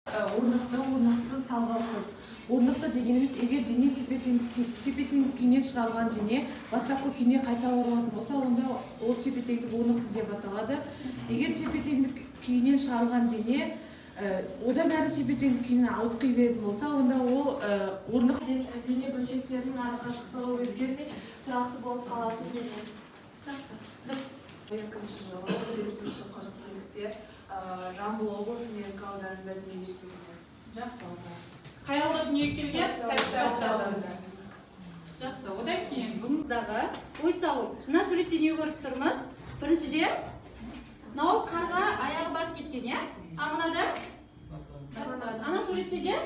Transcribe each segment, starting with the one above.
Орнықты, орнықсыз, талғаусыз. Орнықты дегеніміз, егер дене тепе-теңдік күйінен шығарылған дене бастапқы күйіне қайта оралатын болса, онда ол тепе-теңдік орнықты деп аталады. Егер тепе-теңдік күйінен шығарылған дене одан әрі тепе-теңдік күйінен ауытқи беретін болса, онда ол орнықты. Дене бөлшектерінің арақашықтығы өзгермей, тұрақты болып қалатын дене. Жақсы, дұрыс. 2 жылы 5 қыркүйекте Жамбыл облысы, Меркі ауданында дүниеге келген. Жақсы. Қай ауылда дүниеге келген? Тәтті ауданында. Жақсы, одан кейін бүгін Дағы ой салу. Мына суретте не көріп тұрмыз? Біріншіде, мынау қарға аяғы батып кеткен, иә? А мынада? Ана суретте де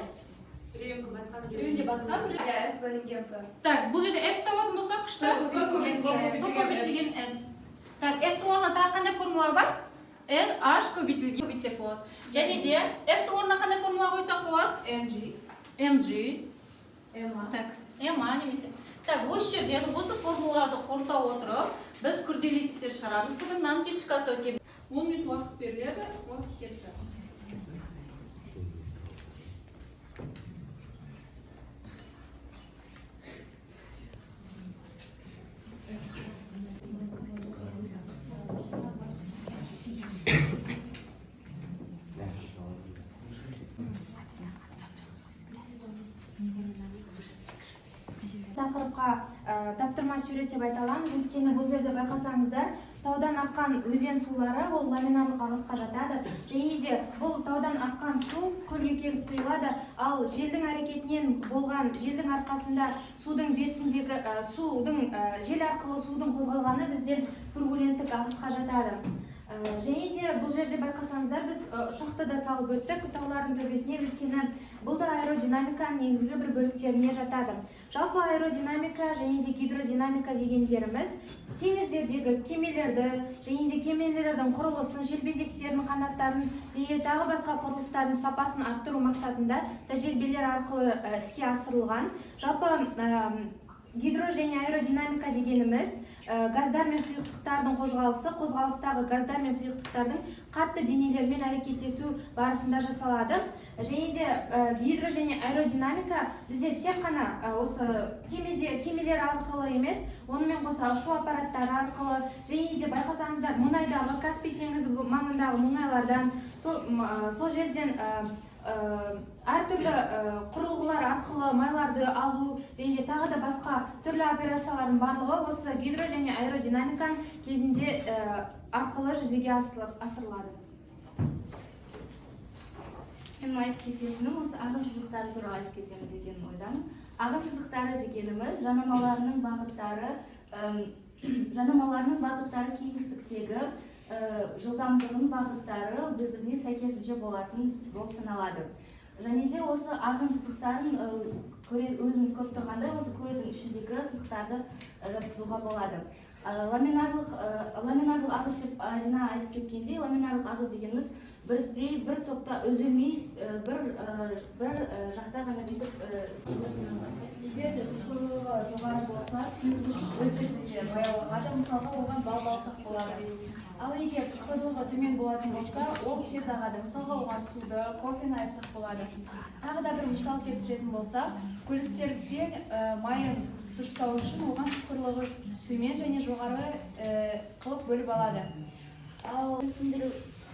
біреуінде батқан, F бөлінген П. Так, бұл жерде F табатын болсақ, күшті. П көбейтілген П көбейтілген S. Так, S-тің орнына тағы қандай формула бар? L, H көбейтілген көбейтсек болады. Және де F-тің орнына қандай формула қойсақ болады? MG. MG. MA. Так, MA немесе. Так, осы жерден осы формулаларды қорыта отырып, біз күрделі есептер шығарамыз. Бүгін мынаның жетішкасы өткен. 10 минут уақыт беріледі, уақыт кетті. Тақырыпқа таптырма сурет деп айта аламыз, өйткені бұл жерде байқасаңыздар, таудан аққан өзен сулары ол ламинарлық ағысқа жатады, және де бұл таудан аққан су көлге келіп құйылады. Ал желдің әрекетінен болған, желдің арқасында судың бетіндегі судың жел арқылы судың қозғалғаны бізден турбуленттік ағысқа жатады. Және де бұл жерде байқасаңыздар, біз ұшақты да салып өттік таулардың төбесіне, өйткені бұл да аэродинамиканың негізгі бір бөліктеріне жатады. Жалпы, аэродинамика және де гидродинамика дегендеріміз теңіздердегі кемелерді және де кемелердің құрылысын, желбезектерін, қанаттарын және тағы басқа құрылыстардың сапасын арттыру мақсатында тәжірибелер арқылы іске асырылған. Жалпы, гидро және аэродинамика дегеніміз газдар мен сұйықтықтардың қозғалысы, қозғалыстағы газдар мен сұйықтықтардың қатты денелермен әрекеттесу барысында жасалады. Және де гидро және аэродинамика бізде тек қана осы кемеде, кемелер арқылы емес, онымен қоса ұшу аппараттары арқылы, және де байқасаңыздар, мұнайдағы, Каспий теңізі маңындағы мұнайлардан, сол жерден әртүрлі құрылғылар арқылы майларды алу және де тағы да басқа түрлі операциялардың барлығы осы гидро және аэродинамиканың кезінде арқылы жүзеге асырылады. Мен айтып кететінім, осы ағын сызықтары туралы айтып кетемін деген ойдамын. Ағын сызықтары дегеніміз жанамаларының бағыттары кеңістіктегі жылдамдығының бағыттары бір біріне сәйкесінше болатын болып саналады. Және де осы ағын сызықтарын өзіміз көріп тұрғандай, осы көлдің ішіндегі сызықтарды жатқызуға болады. Ламинарлық ағыс деп Адина айтып кеткендей, ламинарлық ағыс дегеніміз бірдей бір топта үзілмей, бір жақта ғана бүйтіп Егер де тұтқырлығы жоғары болса, сұйықтық өз бетінше баяу ағады, мысалға, оған бал алсақ болады. Ал егер тұтқырлығы төмен болатын болса, ол тез ағады, мысалға, оған суды, кофені айтсақ болады. Тағы да бір мысал келтіретін болсақ, көліктерде майын дұрыстау үшін оған тұтқырлығы төмен және жоғары қылып бөліп алады. Ал Түсіндіру.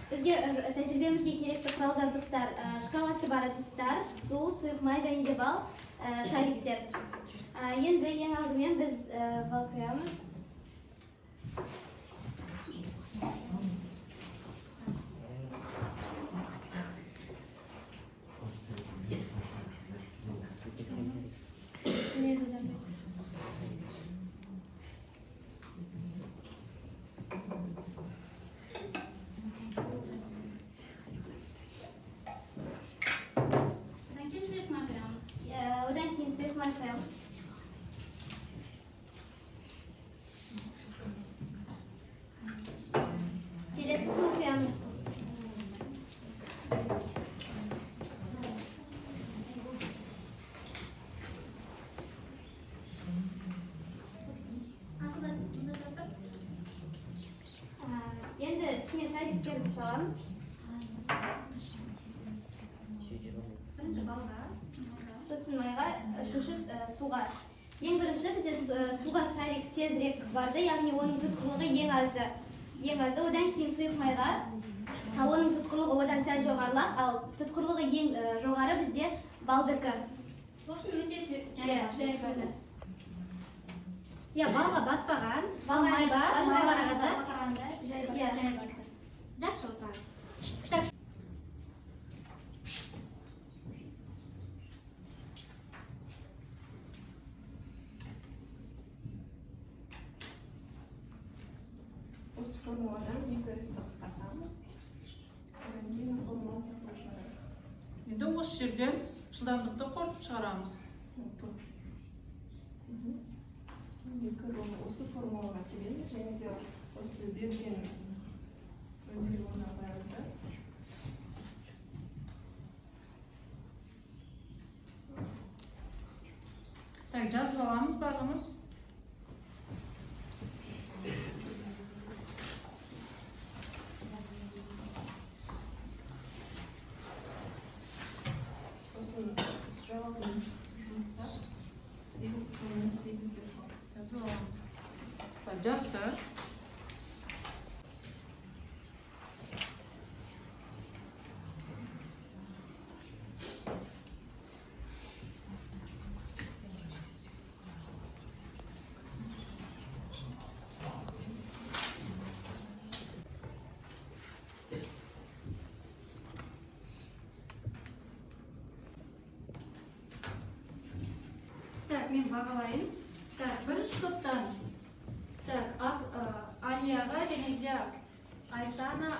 Бізге тәжірибемізге керекті құрал жабдықтар: шкаласы бар ыдыстар, су, сұйық май және де бал, шариктер. Енді ең алдымен біз бал құямыз. Одан кейін сұйық май құямыз. Одан кейін сұйық май құямыз. Келесі су құямыз. Асылда мұнда тұрсақ. Енді ішіне шариктерді саламыз. Бірінші балға. Сосын майға, үшінші суға. Ең бірінші бізде суға шарик тезірек барды, яғни оның тұтқырлығы ең азы. Ең азы, одан кейін сұйық майға, оның тұтқырлығы одан сәл жоғарылақ, ал тұтқырлығы ең жоғары бізде балдікі. Сол үшін өте Иә, жай барды. Иә, балға батпаған, Балға майға, майға қарағанда қарағанда жай иә, барды. жай батты. Жақсы отырады. Так. Осы формуладан екі s-ті қысқартамыз. Одан кейін формуланы тапып шығарамыз. Енді осы жерден жылдамдықты қорытып шығарамыз. П. Екі ром осы формулаға келеміз және де осы берілген мәндерді орнына қоямыз да. Так, жазып аламыз барлығымыз. Сосын жауабын жұмыстап 8,8 деп аламыз. Жазып аламыз. Так, жақсы. Так, мен бағалайын. Так, бірінші топтан так, Алияға және де Айсана,